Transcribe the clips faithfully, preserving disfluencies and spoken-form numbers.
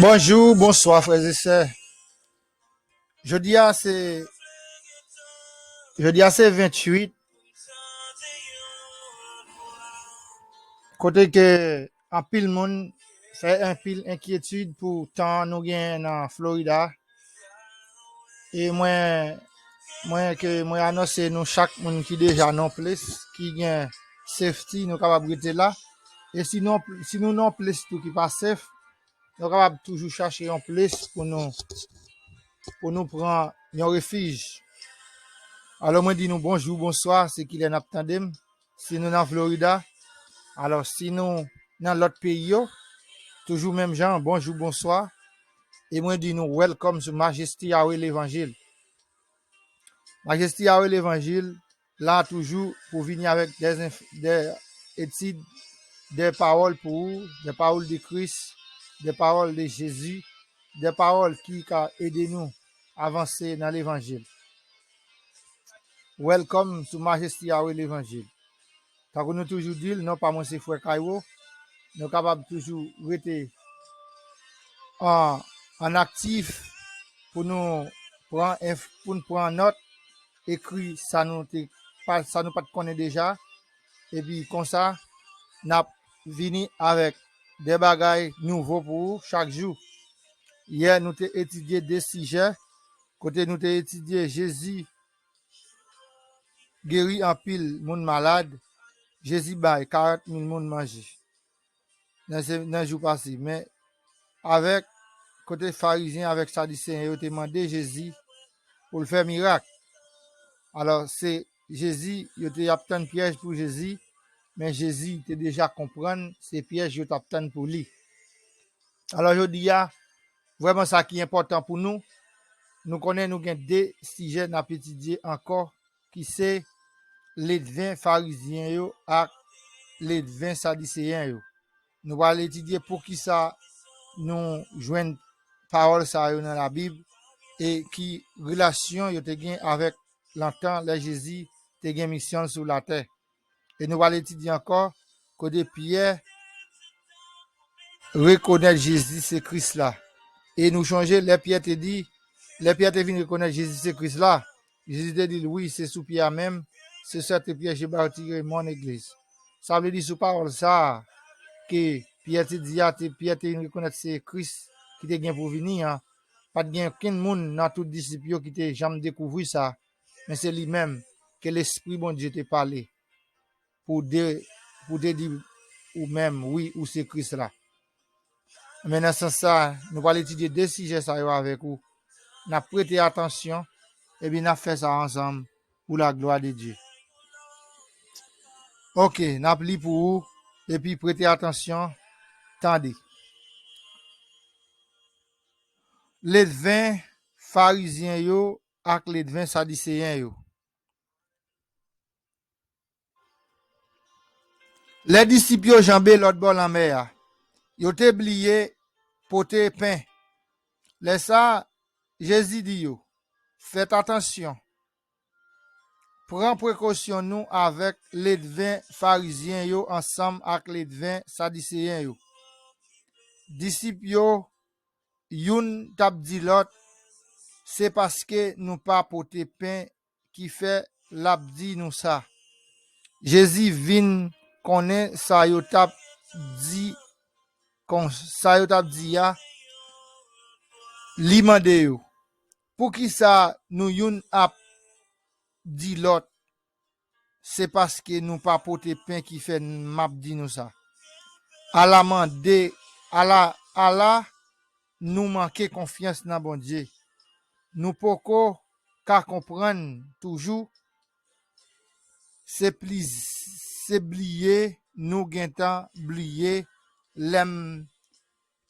Bonjou, bonswa, frè e sè. Jodi a se, jodi a se venntuit, kote ke anpil moun fè anpil enkyetid pou tan nou genyen nan Florida. E mwen, mwen ke mwen anonse nou chak moun ki deja nan plis, ki gen safety, nou kapab rete la. E si nou, si nou nan plis tou ki pa safe, nou kapab toujou chache yon plis pou nou, pou nou pran yon refij. Alò, mwen di nou bonjou, bonswa, se kilè n ap tande m. Si nou nan Florida, alò, si nou nan lòt peyi yo, toujou menm jan, bonjou, bonswa. E mwen di nou, welcome sou Majesty Yahweh Levanjil. Majesty Yahweh Levanjil, la toujou pou vini avèk des, des etid, des pawòl pou ou, des pawòl de Kris, des pawòl de Jezi, des pawòl ki ka ede nou avanse nan levanjil. Welcome sou Majesty Yahweh Levanjil. Tankou nou toujou di l, non pa mwen se Frè Kaywo. Nou kapab toujou rete an, an aktif pou nou pran enf-, pou n pran nòt, ekri sa nou te pa, sa nou pa t konnen deja. Epi konsa, n ap vini avèk de bagay nouvo pou ou chak jou. Yè, nou te etidye de sijè, kote nou te etidye Jezi geri anpil moun malad, Jezi bay karant mil moun manje nan se-, nan jou pase. Men avèk kote Farizyen avèk Sadiseyen yo te mande Jezi pou l fè mirak. Alò, se Jezi, yo te ap tann pyèj pou Jezi, men Jezi te deja konprann se pyèj yo t ap tann pou li. Alò, jodi a, vrèman sa ki enpòtan pou nou, nou konnen nou gen de sijè n ap etidye ankò, ki se ledven Farizyen yo ak ledven Sadiseyen yo. Nou pral etidye poukisa nou jwenn pawòl sa yo nan Labib e ki relasyon yo te gen avèk lontan lè Jezi te gen misyon l sou latè. E nou pral etidye ankò kote Pyè rekonèt Jezi se Kris la. E nou chonje lè Pyè te di, lè Pyè te vin rekonèt Jezi se Kris la, Jezi te di l, wi, se sou pyè a menm, se sète pierre je bâtirai mon église. Sa vle di sou pawòl sa a ke Pyè te di a, te, Pyè te vin rekonèt se Kris ki te gen pou vini an, pa t gen okenn moun nan tout disip yo ki te janm dekouvri sa, men se li menm ke Lespri Bondye te pale pou de, pou te di ou menm, wi, ou se Kris la. Men nan sans sa, nou pral etidye de sijè sa yo avèk ou. N ap prete atansyon, epi n ap fè sa ansanm pou la glwa de Dye. Oke, n ap li pou ou, epi prete atansyon, tande. Ledven Farizyen yo ak ledven Sadiseyen yo. Lè disip yo janbe lòt bò lanmè a, yo te bliye pote pen. Lè sa a, Jezi di yo, fèt atansyon. Pran prekosyon nou avèk ledven Farizyen yo ansanm ak ledven Sadiseyen yo. Disip yo, youn t ap di lòt, se paske nou pa pote pen ki fè l ap di nou sa. Jezi vin konnen sa yo t ap di, kon sa yo t ap di a, li mande yo, poukisa nou youn ap di lòt, se paske nou pa pote pen ki fè m ap di nou sa. Ala mande, ala, ala nou manke konfyans nan Bondye. Nou poko ka konprann toujou, se pli, se bliye nou gentan bliye lè m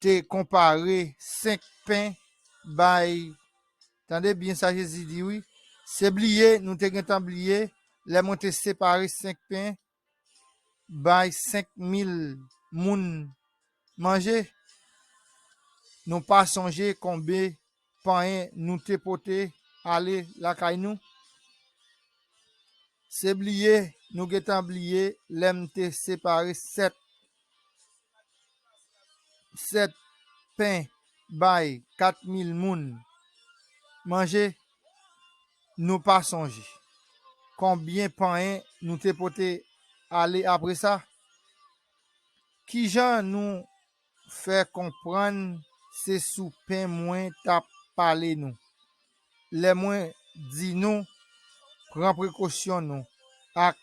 te konpare senk pen bay, tande byen sa Jezi di wi, se bliye nou te gentan bliye lè mwen te separe senk pen bay senk mil moun manje. Nou pa sonje konbe panyen nou te pote ale lakay nou? Se bliye nou gentan bliye lè m te separe sèt, sèt pen bay kat mil moun manje, nou pa sonje konbyen panyen nou te pote ale apre sa? Kijan nou fè konprann se sou pen mwen t ap pale nou lè mwen di nou pran prekosyon nou ak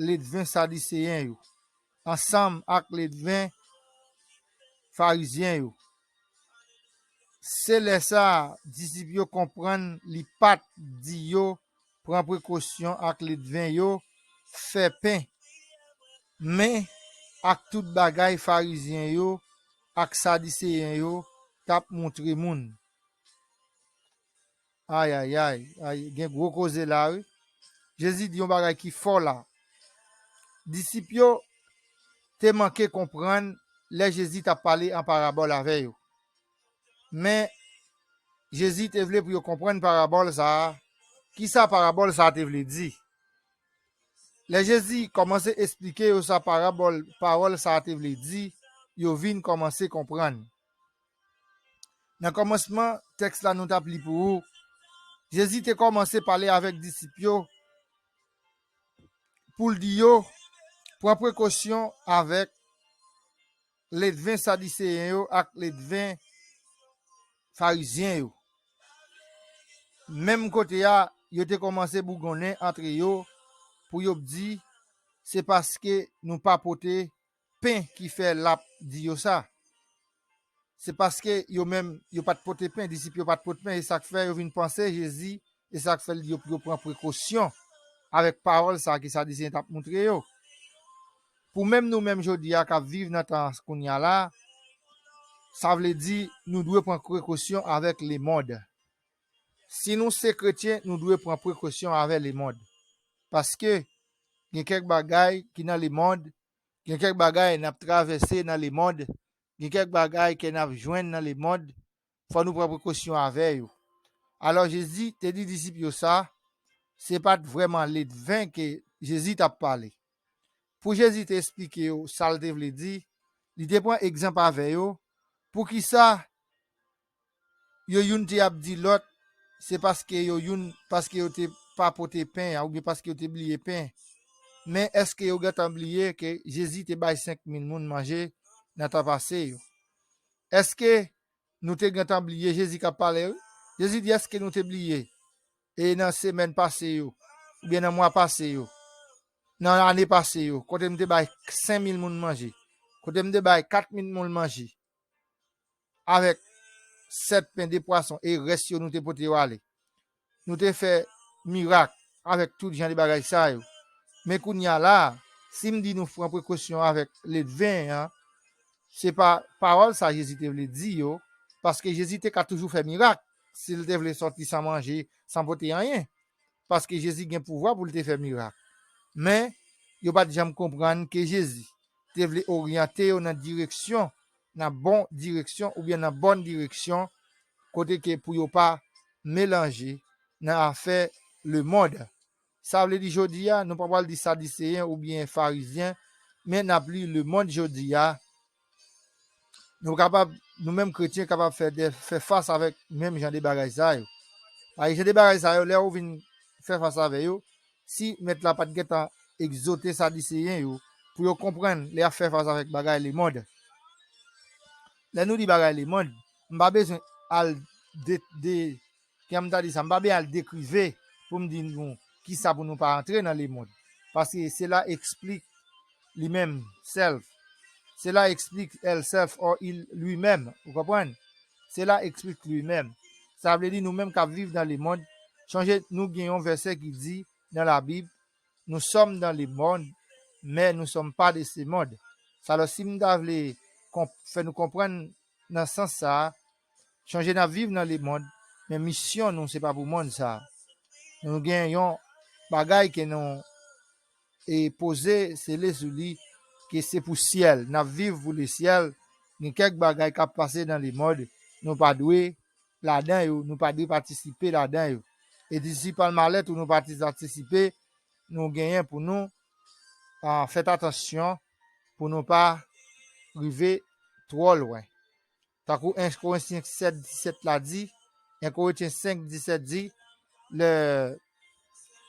ledven Sadiseyen yo, ansanm ak ledven Farizyen yo? Se lè sa a, disip yo konprann li pa t di yo pran prekosyon ak ledven yo fè pen, men ak tout bagay Farizyen yo ak Sadiseyen yo t ap montre moun. Ayayay, ay, gen gwo koze la, wi. Jezi di yon bagay ki fò la. Disip yo te manke konprann lè Jezi t ap pale an parabòl avè yo. Men, Jezi te vle pou yo konprann parabòl sa a. Kisa parabòl sa a te vle di? Lè Jezi kòmanse esplike yo sa parabòl, pawòl sa a te vle di, yo vin kòmanse konprann. Nan kòmansman tèks la nou t ap li pou ou, Jezi te kòmanse pale avèk disip yo pou l di yo pran prekosyon avèk ledven Sadiseyen yo ak ledven Farizyen yo. Menm kote a, yo te kòmanse bougonnen antre yo pou yo di, se paske nou pa pote pen ki fè l ap di yo sa. Se paske yo menm, yo pa t pote pen, disip yo pa t pote pen, e sa k fè yo vin panse Jezi, e sa k fè l di yo pou yo pran prekosyon avèk pawòl sa a ke Sadiseyen t ap montre yo. Pou menm nou menm jodi a k ap viv nan tan kounye a la, sa vle di nou dwe pran prekosyon avèk lemonn. Si nou se kretyen, nou dwe pran prekosyon avè lemonn. Paske gen kèk bagay ki nan lemonn, gen kèk bagay n ap travèse nan lemonn, gen kèk bagay ke n ap jwenn nan lemonn, fò nou pran prekosyon avè yo. Alò, Jezi te di disip yo sa, se pa t vrèman ledven ke Jezi t ap pale. Pou Jezi te esplike yo sa l te vle di, li te pran egzanp avè yo. Poukisa yo youn te ap di lòt, se paske yo youn, paske yo te pa pote pen an, oubyen paske yo te bliye pen? Men èske yo gentan bliye ke Jezi te bay senk mil moun manje nan tan pase yo? Èske nou te gentan bliye Jezi k ap pale, wi? Jezi di, èske nou te bliye? E nan semèn pase yo, oubyen nan mwa pase yo, nan ane pase yo, kote m te bay senk mil moun manje, kote m te bay kat mil moun manje, avèk sèt pen, de pwason, e rès yo nou te pote yo ale. Nou te fè mirak avèk tout jan de bagay sa yo. Men kounye a la, si m di nou pran prekosyon avèk ledven an, se pa pawòl sa Jezi te vle di yo, paske Jezi te ka toujou fè mirak si l te vle sòti san manje, san pote anyen. Paske Jezi gen pouvwa pou l te fè mirak. Men, yo pa t janm konprann ke Jezi te vle oryante yo nan direksyon, nan bon direksyon, oubyen nan bòn direksyon, kote ke pou yo pa melanje nan afè lemonn. Sa vle di jodi a, nou pa pral di Sadiseyen oubyen Farizyen, men n ap li lemonn jodi a. Nou kapab, nou menm kretyen, kapab fè de, fè fas avèk menm jan de bagay sa yo. Paske jan de bagay sa yo, lè ou vin fè fas avè yo, si mèt la pa t gentan egzote Sadiseyen yo, pou yo konprann lè y ap fè fas avèk bagay lemonn. Lè nou di bagay lemonn, m pa bezwen al de, de, kòman m ta di sa, m pa bezwen al dekrive pou m di nou kisa pou nou pa antre nan lemonn. Paske sela eksplike li menm, self. Sela eksplike elle self or il lui-même. Ou konprann? Sela eksplike li menm. Sa vle di nou menm k ap viv nan lemonn, chonje nou gen yon vèsè ki di nan Labib, nous sommes dans le monde, mais nous sommes pas de ce monde. Sa, alò, si m ta vle konp-, fè nou konprann nan sans sa a, chonje n ap viv nan lemonn, men misyon nou se pa pou monn sa a. Nou gen yon bagay ke nou e poze sele sou li, ke se pou syèl. N ap viv pou lesyèl. Gen kèk bagay k ap pase nan lemonn, nou pa dwe ladan yo, nou pa dwe patisipe ladan yo. E disip al malè tou nou pa patisipe, nou genyen pou nou, ah, fèt atansyon pou nou pa rive twò lwen. Tankou en Korentyen sèt disèt la di, en Korentyen senk disèt di, les,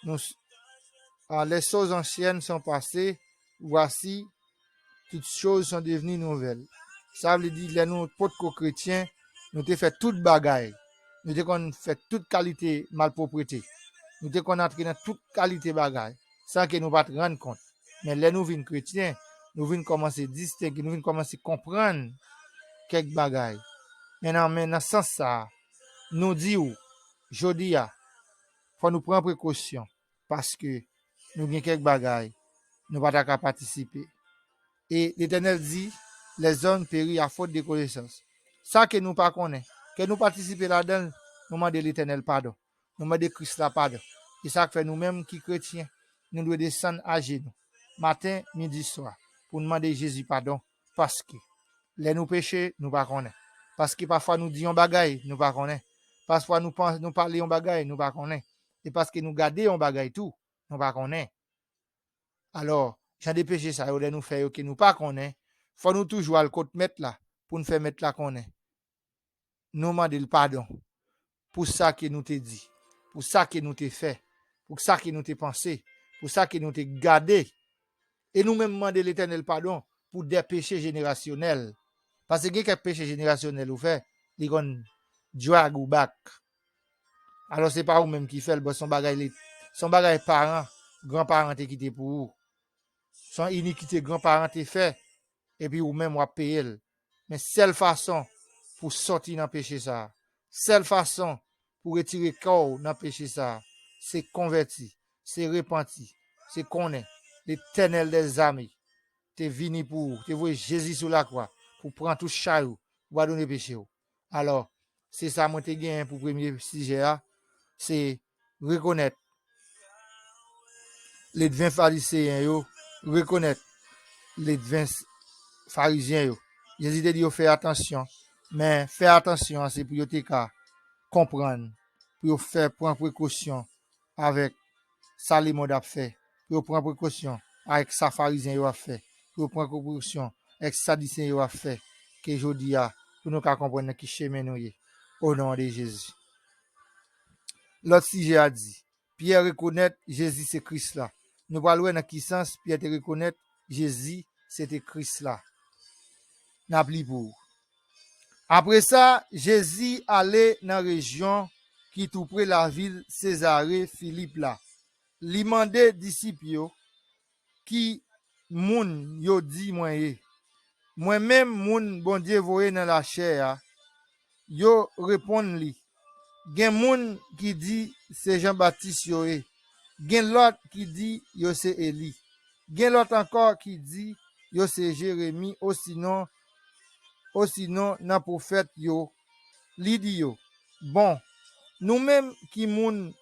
nous, ah, les choses anciennes sont passées, voici, toutes choses sont devenues nouvelles. Sa vle di, lè nou potko kretyen, nou te fè tout bagay. Nou te konn fè tout kalite malpwoprete. Nou te konn antre nan tout kalite bagay, san ke nou pa t rann kont. Men lè nou vin kretyen, nou vin kòmanse distenge, nou vin kòmanse konprann kèk bagay. Men nan, men nan sans sa a, nou di w, jodi a, fò nou pran prekosyon, paske nou gen kèk bagay nou pa ta ka patisipe. E Letènèl di, les hommes périssent à faute de connaissance. Sa ke nou pa konnen, ke nou patisipe ladan l, nou mande Letènèl padon. Nou mande Kris la padon. E sa k fè nou menm ki kretyen, nou dwe desann ajenou, maten, midi, swa, pou n mande Jezi padon, paske lè nou peche, nou pa konnen. Paske pafwa nou di yon bagay, nou pa konnen. Pafwa nou pans-, nou pale yon bagay, nou pa konnen. E paske nou gade yon bagay tou, nou pa konnen. Alò, jan de peche sa yo, lè nou fè yo ke nou pa konnen, fò nou toujou al kot Mèt la pou n fè Mèt la konnen. Nou mande l padon pou sa ke nou te di, pou sa ke nou te fè, pou sa ke nou te panse, pou sa ke nou te gade. E nou menm mande Letènèl padon pou de peche jenerasyonèl. Paske gen kèk peche jenerasyonèl ou fè, li konn drag ou back. Alò, se pa ou menm ki fè l, but se yon bagay li, se yon bagay paran, granparan te kite pou ou. Se yon inikite granparan te fè, epi ou menm w ap peye l. Men sèl fason pou sòti nan peche sa a, sèl fason pou retire kò w nan peche sa a, se konvèti, se repanti, se konnen Letènèl dèzame te vini pou ou, te voye Jezi sou lakwa pou pran tout chay ou, pou padone peche w. Alò, se sa mwen te genyen pou premye sijè a, se rekonèt ledven Fariseyen yo, rekonèt ledven s-, Farizyen yo. Jezi te di yo fè atansyon, men fè atansyon an se pou yo te ka konprann, pou yo fè pran prekosyon avèk sa lemonn ap fè, pou yo pran prekosyon avèk sa Farizyen yo ap fè, pou yo pran prekosyon avèk Sadiseyen yo ap fè, ke jodi a, pou nou ka konprann nan ki chemen nou ye. O non de Jezi. Lòt sijè a di, Pyè rekonèt Jezi se Kris la. Nou pral wè nan ki sans Pyè te rekonèt Jezi se te Kris la. N ap li pou ou. Apre sa, Jezi ale nan rejyon ki toupre lavil Sezare Filip la. Li mande disip yo, "Ki moun yo di mwen ye? Mwen menm moun Bondye voye nan lachè a?" Yo reponn li, "Gen moun ki di se Jan Batis yo ye. Gen lòt ki di yo se Eli. Gen lòt ankò ki di yo se Jeremi osinon, osinon nan pwofèt yo." Li di yo, "Bon, nou menm ki moun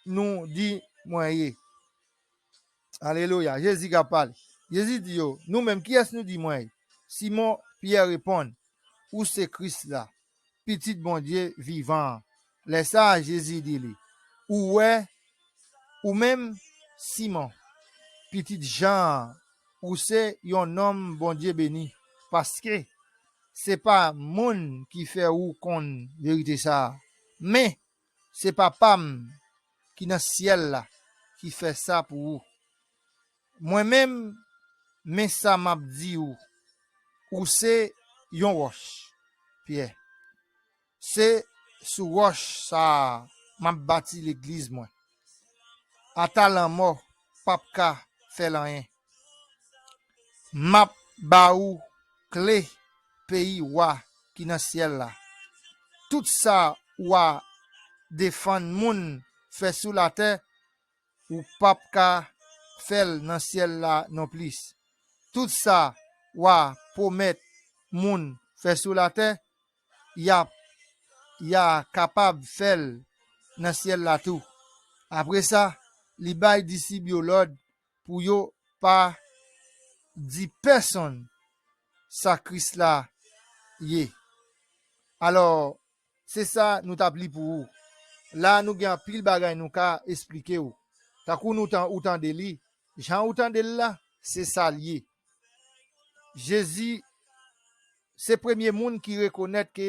nou di mwen ye?" Alelouya, Jezi k ap pale. Jezi di yo, "Nou menm, kiyès nou di mwen ye?" Simon Pyè reponn, "Ou se Kris la, Pitit Bondye vivan an." Lè sa a, Jezi di li, "Ou wè, ou menm, Simon, pitit Jan an, ou se yon nonm Bondye beni, paske se pa moun ki fè ou konn verite sa a, men se Papa m ki nan syèl la ki fè sa pou ou. Mwen menm, men sa m ap di ou, ou se yon wòch, Pyè. Se sou wòch sa a m ap bati legliz mwen. Ata lanmò p ap ka fè l anyen. M ap ba ou kle peyi wa ki nan syèl la. Tout sa w a defann moun fè sou latè, ou p ap ka fè l nan syèl la nonplis. Tout sa w a pwomèt moun fè sou latè, y a, y a kapab fè l nan syèl la tou. Apre sa, li bay disip yo lòd pou yo pa di pèsonn sa Kris la ye. Alò, se sa nou t ap li pou ou. La, nou gen anpil bagay nou ka esplike w. Tankou nou tan-, ou tande li, jan ou tande l la, se sa l ye. Jezi se premye moun ki rekonèt ke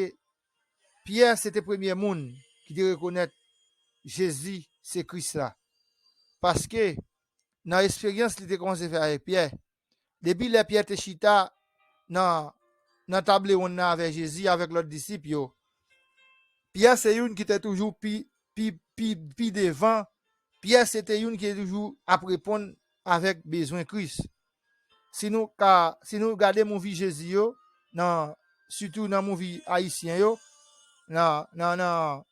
Pyè se te premye moun ki te rekonèt Jezi se Kris la. Paske nan esperyans li te kòmanse fè avèk Pyè, depi lè Pyè te chita nan, nan tab lewonn nan avèk Jezi, avèk lòt disip yo, Pyè se youn ki te toujou pi, pi, pi, pi devan. Pyè se te youn ki te toujou ap reponn avèk bezwen Kris. Si nou ka, si nou gade movie Jezi yo, nan, sitou nan movie ayisyen yo, nan, nan, nan,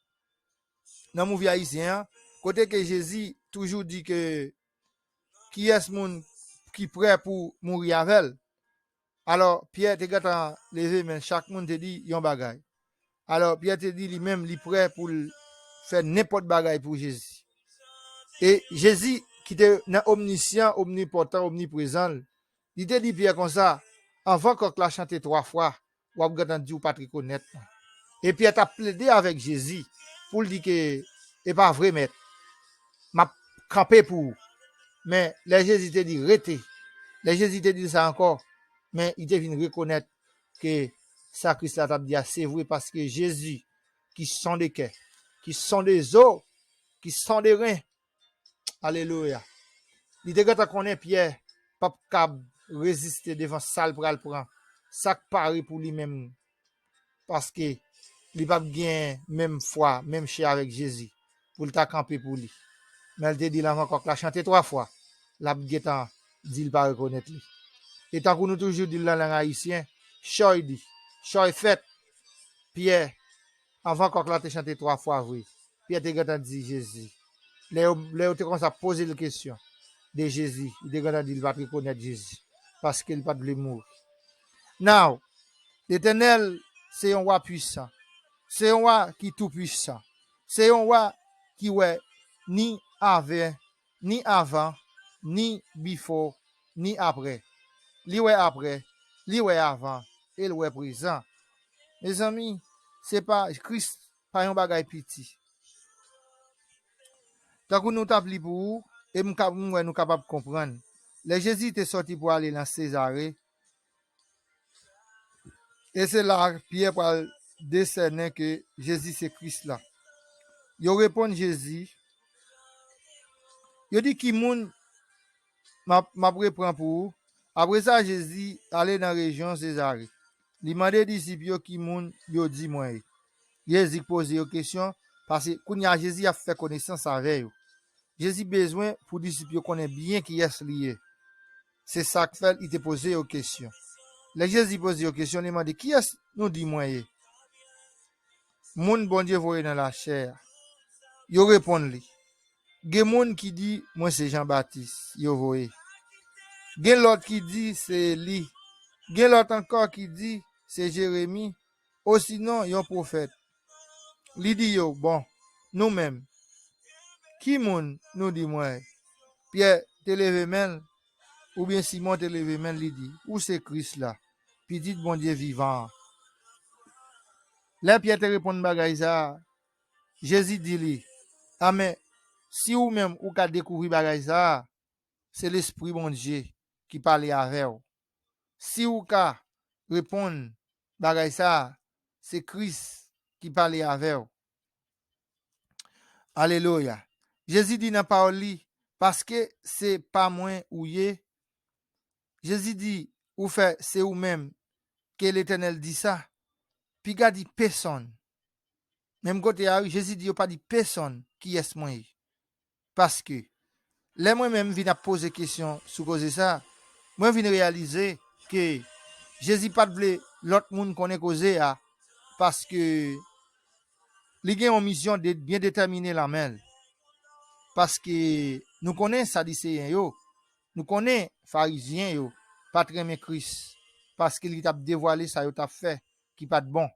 nan movie ayisyen an, kote ke Jezi toujou di ke kiyès moun ki prè pou mouri avè l. Alò, Pyè te gentan leve men, chak moun te di yon bagay. Alò, Pyè te di li menm, li prè pou l fè nenpòt bagay pou Jezi. E Jezi, ki te nan omnisyan, omnipòtan, omniprezan, li te di Pyè konsa, anvan kòk la chante twa fwa, w ap gentan di w pa t rekonèt mwen. E Pyè t ap plede avèk Jezi pou l di ke, e pa vre, Mèt, m ap kanpe pou ou. Men, lè Jezi te di, rete, lè Jezi te di l sa ankò, men li te vin rekonèt ke sa Kris la t ap di a, se vre, paske Jezi, ki sonde kè, ki sonde zo, ki sonde ren, alelouya, li te gentan konnen Pyè p ap kab reziste devan sa l pral pran, sa k pare pou li menm, paske li p ap gen menm fwa, menm chè avèk Jezi, pou l ta kanpe pou li. Men l te di l anvan kòk la chante twa fwa, l ap gentan di l pa rekonèt li. E tankou nou toujou di l nan lang ayisyen, chòy di, chòy fèt, Pyè, anvan kòk la te chante twa fwa vre, Pyè te gentan di Jezi. Lè yo, lè yo te konsa poze l kesyon de Jezi, li te gentan di l pa t rekonèt Jezi, paske l pa t vle mouri. Now, Letènèl se yon wa pwisan, se yon wa ki tou pwisan, se yon wa ki wè ni avè, ni avan, ni bifo, ni aprè. Li wè aprè, li wè avan, e l wè prezan. Mezanmi, se pa, Kris pa yon bagay piti. Tankou nou t ap li pou ou, e m ka, m wè nou kapab konprann. Lè Jezi te sòti pou ale nan Sezare, e se la Pyè pral desènen ke Jezi se Kris la. Yo reponn Jezi, yo di, ki moun m ap, m ap reprann pou ou? Apre sa, Jezi ale nan rejyon Sezare. Li mande disip yo ki moun yo di mwen ye. Jezi poze yo kesyon, paske kounye a Jezi ap fè konesans avè yo. Jezi bezwen pou disip yo konnen byen kiyès li ye. Se sa k fè li te poze yo kesyon. Lè Jezi poze yo kesyon, li mande, kiyès nou di mwen ye? Moun Bondye voye nan lachè a. Yo reponn li, gen moun ki di mwen se Jan Batis yo voye. Gen lòt ki di se Eli. Gen lòt ankò ki di se Jeremi, osinon yon pwofèt. Li di yo, bon, nou menm, ki moun nou di mwen ye? Pyè te leve men l, oubyen Simon te leve men l, li di, ou se Kris la, Pitit Bondye vivan an. Lè Pyè te reponn bagay sa a, Jezi di li, amen, si ou menm ou ka dekouvri bagay sa a, se Lespri Bondye ki pale avè w. Si ou ka reponn bagay sa a, se Kris ki pale avè w. Alelouya. Jezi di nan pawòl li, paske se pa mwen ou ye. Jezi di, ou fè se ou menm ke Letènèl di sa. Piga di pèsonn. Menm kote a, wi, Jezi di yo pa di pèsonn kiyès mwen ye. Paske, lè mwen menm vin ap poze kesyon sou koze sa, mwen vin reyalize ke Jezi pa t vle lòt moun konnen koze a, paske li gen yon misyon de, byen detèmine nan men l. Paske nou konnen Sadiseyen yo, nou konnen Farizyen yo pa t renmen Kris, paske li t ap devwale sa yo t ap fè ki pa t bon.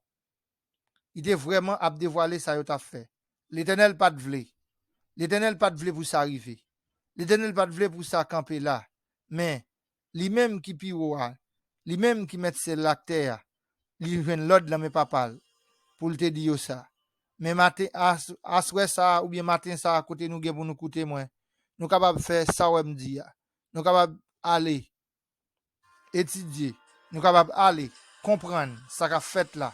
Li te vrèman ap devwale sa yo t ap fè. Letènèl pa t vle. Letènèl pa t vle pou sa rive. Letènèl pa t vle pou sa kanpe la. Men, li menm ki pi wo a, li menm ki mèt syèl la ak tè a, li jwenn lòd nan men Papa l pou l te di yo sa. Men maten, as-, aswè sa a oubyen maten sa a, kote nou gen pou nou koute mwen, nou kapab fè sa w wè m di a. Nou kapab ale etidye. Nou kapab ale konprann sa k ap fèt la.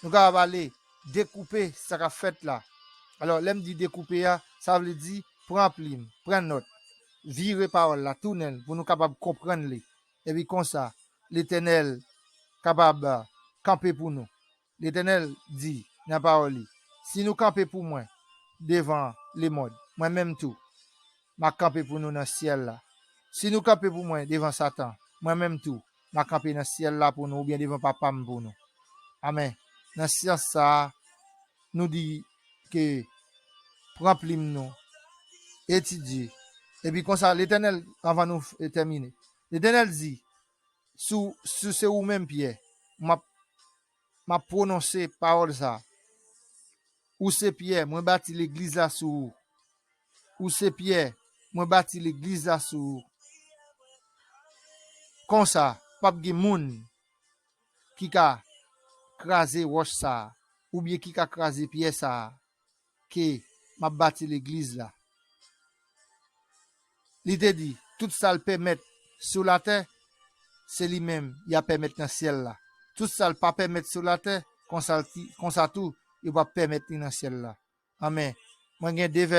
Nou kapab ale dekoupe sa k ap fèt la. Alò, lè m di dekoupe a, sa vle di pran plim, pran nòt, vire pawòl la, tounen l pou nou kapab konprann li. Epi konsa, Letènèl kapab kanpe pou nou. Letènèl di nan pawòl li, "Si nou kanpe pou mwen devan lemond, mwen menm tou, m a kanpe pou nou nan syèl la. Si nou kanpe pou mwen devan Satan, mwen menm tou, m a kanpe nan syèl la pou nou, oubyen devan Papa m pou nou." Amèn. Nan sans sa a, nou di ke pran plim nou, etidye. Epi konsa, Letènèl, anvan nou f- tèmine, Letènèl di, "Si w- si se ou menm, Pyè, m ap m ap pwononse pawòl sa a. Ou se Pyè, mwen bati legliz la sou ou. Ou se Pyè, mwen bati legliz la sou ou. Konsa, p ap gen moun ki ka kraze wòch sa a, oubyen ki ka kraze pyè sa a, ke m ap bati legliz la." Li te di, "Tout sa l pèmèt sou latè, se li menm y a pèmèt nan syèl la. Tout sa l pa pèmèt sou latè, konsa, l ti- konsa tou, yo p ap pèmèt li nan syèl la." Amèn. Mwen gen de vèsè.